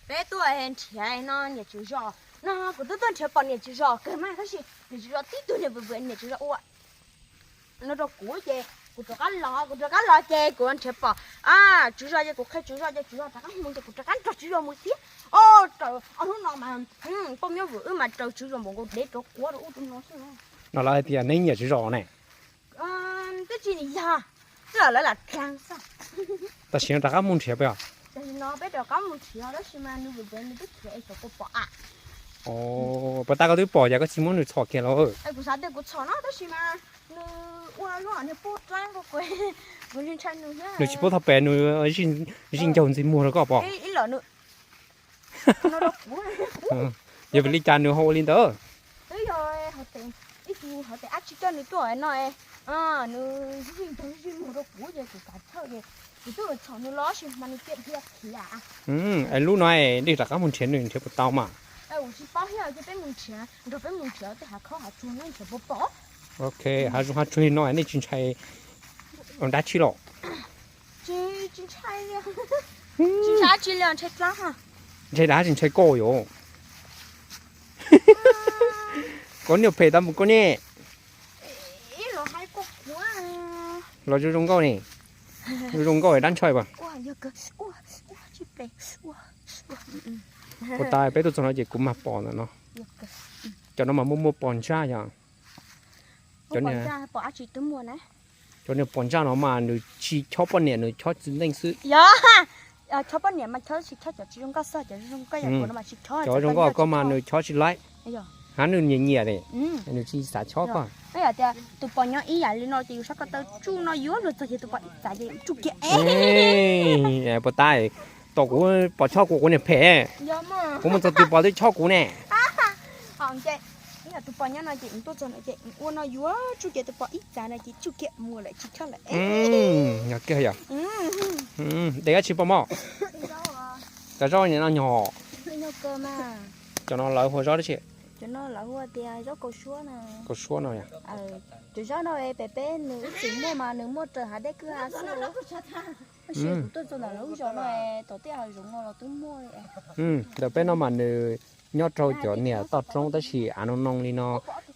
Peb tuaj nrhiav no niam tswv zos no, kuv twb tuaj nrhiav pom niam tswv zos kawg mas, tab sis niam tswv zos tib tug niam pw pw niam tswv zos ua no rau kuv ces kuv rov qab los, kuv rov qab los ces kuv nrhiav pom tswv zos ces kuv qhia tswv zos ces tswv zos rov qab mus ces kuv rov qab nrog tswv zos mus thiab. Os, raws ob hnub no mas poj nyob vwm wb mas raws tswv zos npaum nkaus dev rov quav rau ub rau no xwb. No lawv hais tias neb nyiam tswv zos ne. Twb tsis yog, twb yog lawv lam dlaag xwb. Tam sim no rov qab mus nrhiav peb os. Tam sim no peb rov qab mus nrhiav tab sis mas nws vwm nws twb khiav es xyov puas pom a. Puas tas koj twb pom yog koj tsis muab nws txhom kiag los? Kuv xav tias kuv txhom no tab sis mas nws ua lub niag pub dlaab, kuv ntshai nws thiab. Nws tsis pub txhom pem, nws zij ncaug ntxiv muag rau koj pom. Ib los nws Yog vim li cas nws ho ua li ntawd? Twb yog hais tias ib tug hais tias dab tsi coj nws tuaj no, nws zij ncaug zij muag rau kuv ces kuv kav chawj ces kuv twb txhom nws los sis mas nws cia dhia khiav. Es lub no dej rov qab mus nrhiav nws nrhiav puas tau mas. Kuv tsis paub thiab, cia peb mus nrhiav, nrog peb mus nrhiav tej hav khaub hav tsuag neb nrhiav puas pom. Ok, hav zoov hav tsuag li no nej tsis ntshai dab tsi los? Tsis, tsis ntshai li, tsis ntshai dab tsi li, ntshai dlaab. Ntshai dab tsis ntshai koj yom? Koj niag phem tau mus koj ne. Los zoo zoo nkauj ne, zoo zoo nkauj dab ntshai pas. Puas tas peb tuaj txog no ces kuv mag pom ntawm no. Cov no mas muaj muaj pos ntsaj yom. Cov niag pos ntsaj no mas nws tsis chob poj niam, nws chob txiv neej xwb. Chob poj niam mas chob tsis chob cov tsis zoo nkauj xwb, cov zoo nkauj yog kuv no mas tsis chob. Cov zoo nkauj koj mas nws chob tsis laib. Hab nws nyiam nyiam ne, nws tsis xav chob koj. Yog tias tus pos nyob ib yam li no ces yus sab ko taw tsuj no yuav luag txog ces tus pos ib txav ces tsuj kiag. Puas tas, tom kuv pos chob kuv, kuv niag phem, kuv mus txog tus pos twb chob kuv ne. Tus pos nyob no ces tuaj txog no ces ua no yuav tsuj kiag tus pos ib txav no ces tsuj kiag mus lawm tsis chob lawm. Yog kiag yog. Dej dab tsi poj mom? Cov zaub no nyog. Cov no lawv hu ua zaub dab tsi? Cov no lawv hu tias zaub kaus suab no. Kaus suab no. Cov zaub no pem peb nws ib txwm muaj mas nws muaj raws hav dej kwj ha xwb. Tab sis kuv tuaj txog ntawm lub zos no tom tej hav zoov no los twb muaj li. Ntawm peb no mas nws nyob rau cov niag toj roob tab sis av noo noo li no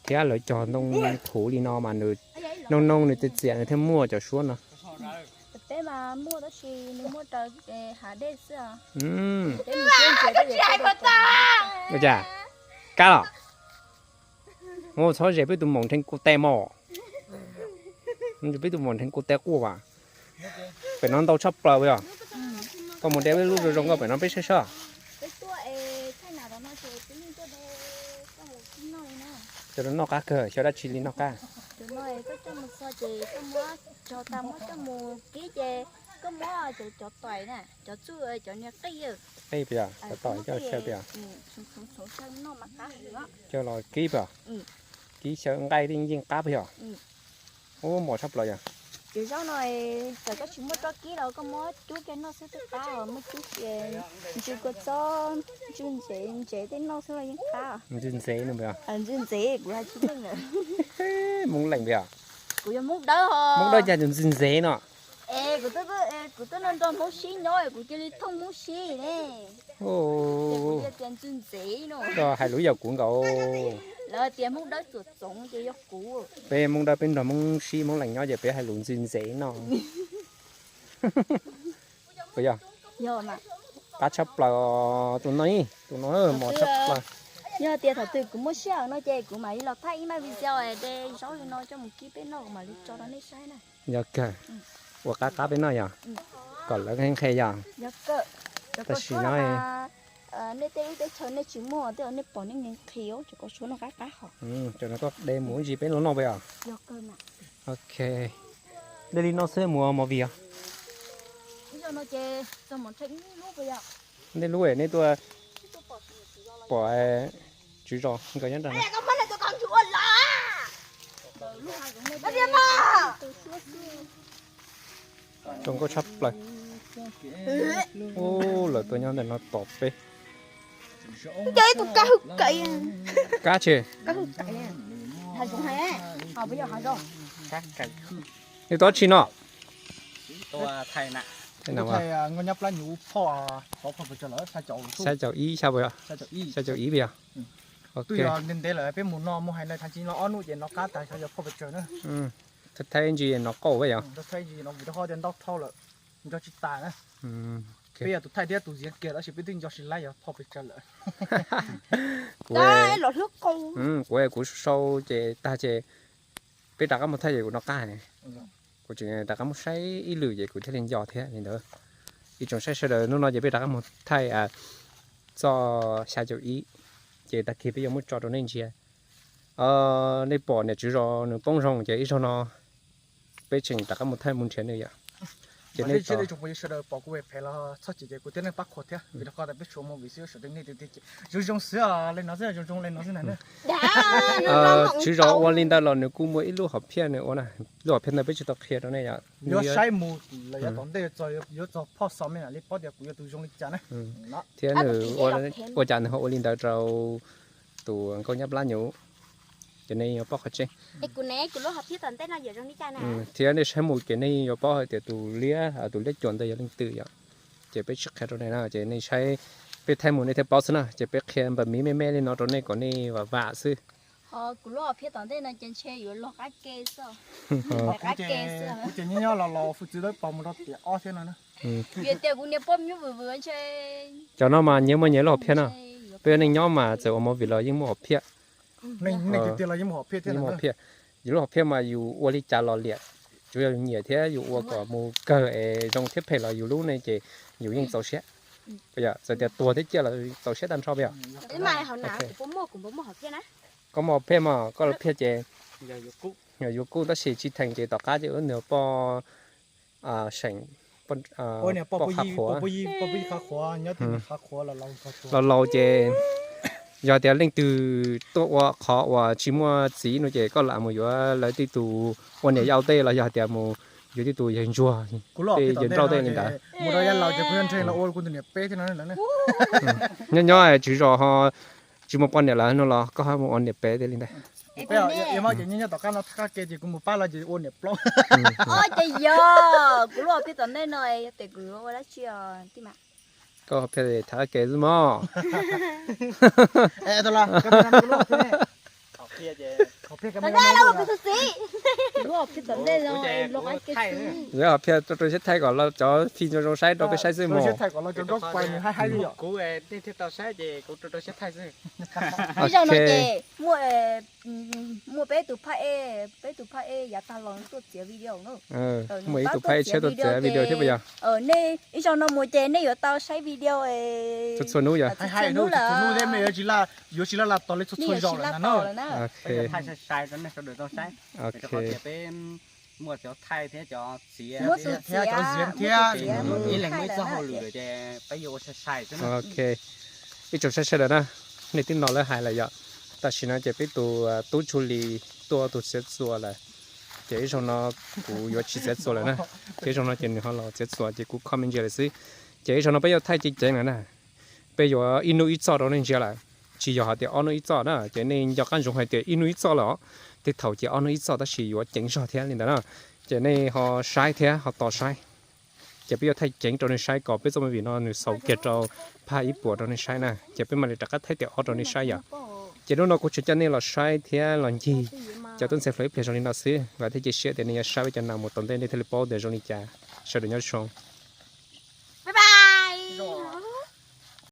thiab lawv cog ntoo thuv li no mas nws noo noo nws txias txias nws thiaj muaj cov suab no. Peb mas muaj tab sis nws muaj raws hav dej xwb. Ua cas? Kab los? Mus txhob zes peb tus maum nrheev kuv tes mog. Peb tus maum nrheev kuv tes quaj as. Pem no ntau tshaj plaws yog. Koj mus de peb lub zoo zoo nkauj pem no peb saib saib. Cov no noj qab kawg, xyov dab tsi li noj qab. Kib ces koj muab cov taim na, cov txuj, cov niag qij, qij pes cov taim coj saw pes coj los kib pes, kib xyaw nqaij yeej yeej qab pes yog. Ub, mos tshaj plaws yog. Cov zaub no txawm koj tsis muaj txoj kib los koj muab cub kiag noj xwb twb qab os, muab cub ces ntsw kua txob, ntsw ntsev ntsev tej noj xwb los yeej qab. Ntsw ntsev no pes, ntsw ntsev kuv hais tsis meej lawm. Hmoob leej pes, kuv yog Hmoob Dawb os. Hmoob Dawb cas tus ntsw ntsev no. Es kuv twb, kuv twb nrog Hmoob Sib nyob kuv cia li thooj Hmoob Sib ne. Kuv tias ntsw ntsev no. Koj hais lus yam kuv nkaus. Lawv tias Hmoob Dawb txuam txoov ces yog kuv. Peb Hmoob Dawb peb nrog Hmoob Sib Hmoob Leej nyob ces peb hais lus ntsw ntsev no. Puas yog? Qab tshaj plaws, tus no, tus no mos tshaj plaws. Yog tias thaum twg kuv muaj sij hawm no ces kuv mam li los thaij ib maj video de zaub li no coj mus kib peb noj kuv mam li tso rau nej saib na. Yog kawg, ua qab qab peb noj yog, kom lawv qhia yog. Tam sim no nej tej lub teb chaws nej tsis muaj tej nej pom nej nqhis cov kaus suab no qab qab hos. Cov no koj de mus ib ntsis peb los noj pes yog. Ok, de li no xwb mus mov vim yog. Nej lub nej tuaj pom tswv zos nkawd nyob nram no. Zoo nkauj tshaj plaws. Ub, lawv tuaj nyob ntawm no tos peb. Kab tsi? Nws tos tsi no? Nkauj Nyab Plab Nyuv phoj, xya caum ib, xya caum ib puas yog? Twb yog ntev ntev lawm peb mus no mus hais no, thaj tsam los ob hnub ces nov qab tas xyov yog phoj pes tsawg na. Thaij ntsis nov qauj yog. Thaij ntsis no vim rau qhov tias ntau dhau lawm, nco tsis tas na. Peb yog tus thaij thiab tus ziav kiag tab sis peb twb nco tsis laib yog phoj pes tsawg lawm. Kuv, kuv, kuv sau ces tag ces peb rov qab mus thaij ces kuv nov qab ne. Kuv tseem rov qab mus saib ib lwm ces kuv thiaj li nco thiab li ntawd. Ib tsoom saib sawv daws, hnub no ces peb rov qab mus thaij txoj xya caum ib, ces tag kis peb yuav muab tso rau nej ntsia. Nej pom niam tswv zos nws poob zoo ces ib zaug no peb tseem rov qab mus thaij mus nrhiav nws yom. Ces nej tsoom phooj ywg sawv daws pom kuv phem los txhob chim ces kuv thiab nej pab qhuas thiab, vim rau qhov tias peb tshuav movie xwb, sawv daws nej zoo zoo xwb, le no xwb, zoo zoo le no xwb na. Tswv zos ua li ntawd los nws kuj muaj ib lub hom phiaj nws ua na, lub hom phiaj ntawd peb tsis tau qhia rau nej yom. Yuav saib mus lawm yav tom ntej yuav txog phoj xom me na li paub tias kuv yog tus zoo li cas na. Thiab nws ua cas nws ho ua li ntawd rau tus nkauj nyab plab nyuv, ces nej yuav paub qhov tseeb. Thiab nej saib mus ces nej yuav paub hais tias tus liab, tus liab cuam ntawd yog leej twg yom. Ces peb tsis qhia rau nej na, ces nej saib peb thaij mus nej thiaj paub xwb na, ces peb qhia npam miv me me li no rau nej kom nej vam vam xwb. Kuv lub hom phiaj tom ntej no ces ntshe yuav los qab ke xwb. Kuv ces nyob nyob los los hwj txwv dawb paug mus rau tiam ob thiab no. Vim tias kuv niag poj nyuj vwm vwm ntshe. Cov no mas nyias muaj nyias lub hom phiaj no. Peb ua neej nyob mas txawm ua movie los yeej muaj hom phiaj. Yeej muaj hom phiaj. Yus lub hom phiaj mas yus ua li cas los liam, tsuas yog yus nyiam thiab yus ua kom mus kawg es zoo thiab phem los yus lub ne ces yus yeej txaus siab. Txawm tias tuag thiab ciaj los txaus siab tag nrho yom. Koj muaj hom phiaj mas koj lub phiaj ces yog yuav kub tab sis tsis theem ces tom qab ces wb nws poj seem, poj qhav qhuav, laus laus ces yog tias leej twg tuaj ua qhov uas tsis muaj txiv no ces koj lam mus yuav lawv tej tus ua niam yau tej los yog tias mus yuav tej tus yawg ntsuag, tej yawg nrauj tej li ntawd. Nyob nyob tswv zos ho tsis muaj poj niam lawm no los koj ho mus ua niam pem tej li ntawd. Ces yog kuv lub hom phiaj tom ntej no yog tias kuv yuav ua dab tsi os tij mas. Koj hom phiaj tham qab ke xwb mog. Lub hom phiaj tom ntej no lub hom phiaj rau rau siab thaij kom cov phim zoo zoo saib rau peb saib xwb mog. Ib zaug no ces muaj peb tus phaj ej, peb tus phaj ej yav tag los tuaj txiav video na. Muaj ib tus phaj ej tshiab tuaj txiav video thiab puas yog? Nej ib zaug no mus ces nej yuav tau saib video txhua txhua hnub yog. Txhua hnub lawm. Yuav tsis laj tos li txhua txhua zaus lawm na. Muaj cov thaij thiab cov txiav, muaj tus txiav thiab ib leeg muaj ib txoj hauj lwm ces peb yuav ua sai sai xwb. Ok, ib tsoom saib sawv daws na, nej twb hnov lawv hais lawm yom. Tam sim no ces peb tus tub Tshua Lis tuaj ua tus txiav txuas lawm, ces ib zaug no kuv yuav tsis txiav txuas lawm na, ces ib zaug no ces nws ho los txiav txuas ces kuv comment ntsia lawm xwb. Ces ib zaug no peb yuav thaij ceev ceev lawm na, peb yuav ib hnub ib txoj rau nej ntsia lawm, tsis yog hais tias ob hnub ib txoj na, ces nej nco qab ntsoov hais tias ib hnub ib txoj lawm, tej thaum ces ob hnub ib txoj tab sis yuav ceev zog thiab li ntawd na, ces nej ho saib thiab ho tos saib. Ces peb yuav thaij ceev rau nej saib kom peb txoj movie no nws xaus kiag rau phaj ib puas rau nej saib na, ces peb mam li rov qab thaij tiam ob rau nej saib yom. Ces hnub no kuv tsuas coj nej los saib thiab los ncig cov tub ntxhais hluas ib pliag zoo li no xwb, vam thiab cia siab tias nej yuav saib peb cov no mus tom ntej nej thiaj li paub tias zoo li cas. Sawv daws nyob zoo.